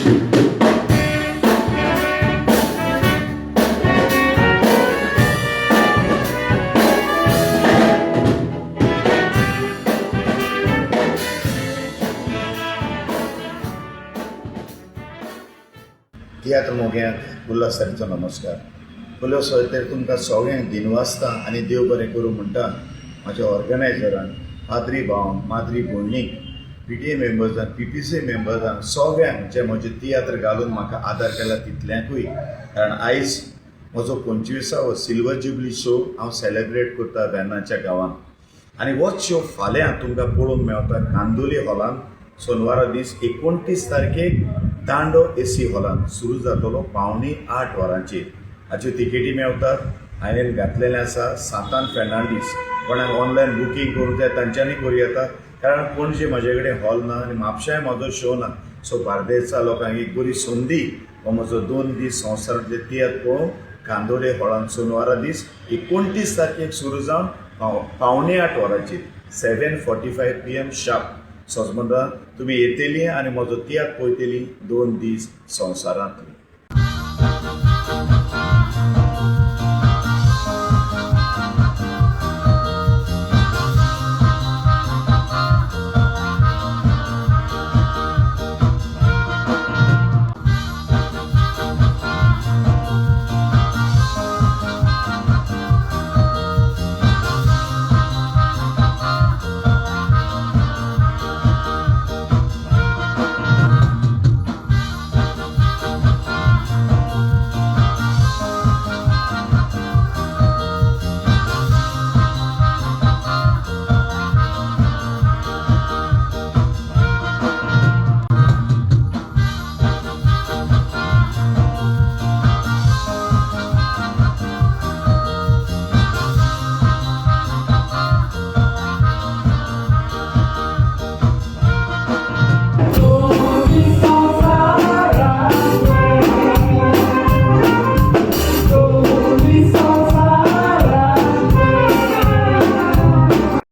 तियात्र मोग्यांक उल्हास सरीचो नमस्कार. पयलो सर तुमकां सगळ्यांक दिनवासता आनी देव बरें करूं म्हणटा. म्हाज्या ऑर्गनायजरान, पाद्री भावांक, माद्री भयणीक, पीटीए मेंबर्सांक, पीपीसी मेंबर्सांक, सगळ्यांक जे म्हजे तियात्र घालून म्हाका आदार केला तितल्यांकूय. कारण आयज म्हजो 25वो सिल्वर जुबली शो हांव सेलेब्रेट करता वेर्णाच्या गांवांत आनी होच शो फाल्यां तुमकां पळोवंक मेवता कांदोली हॉलान, सोनवारा दीस 29 तारखेक दांडो एसी हॉलान सुरू जातलो 7:45 वरांचेर. हाच्यो तिकेटी मेवतात. हांवें घातलेलें आसा सांतान फेर्नांडीस. कोणाक ऑनलायन बुकींग करूंक जाय, तांच्यांनी करूं येता, कारण पणजे म्हजे कडेन हॉल ना आनी म्हापशाय म्हजो शो ना. सो बार्देसच्या लोकांक एक बरी संदी हो म्हजो 2 दीस संवसारांतले तियात्र पळोवंक, कांदोळे हॉलान सोनवारा दीस 29 तारखेक सुरू जावन 7:45 वरांचेर, 7:45 PM sharp. सोजमता तुमी येतली आनी म्हजो तियात्र पळयतली 2 दीस संवसारांतली.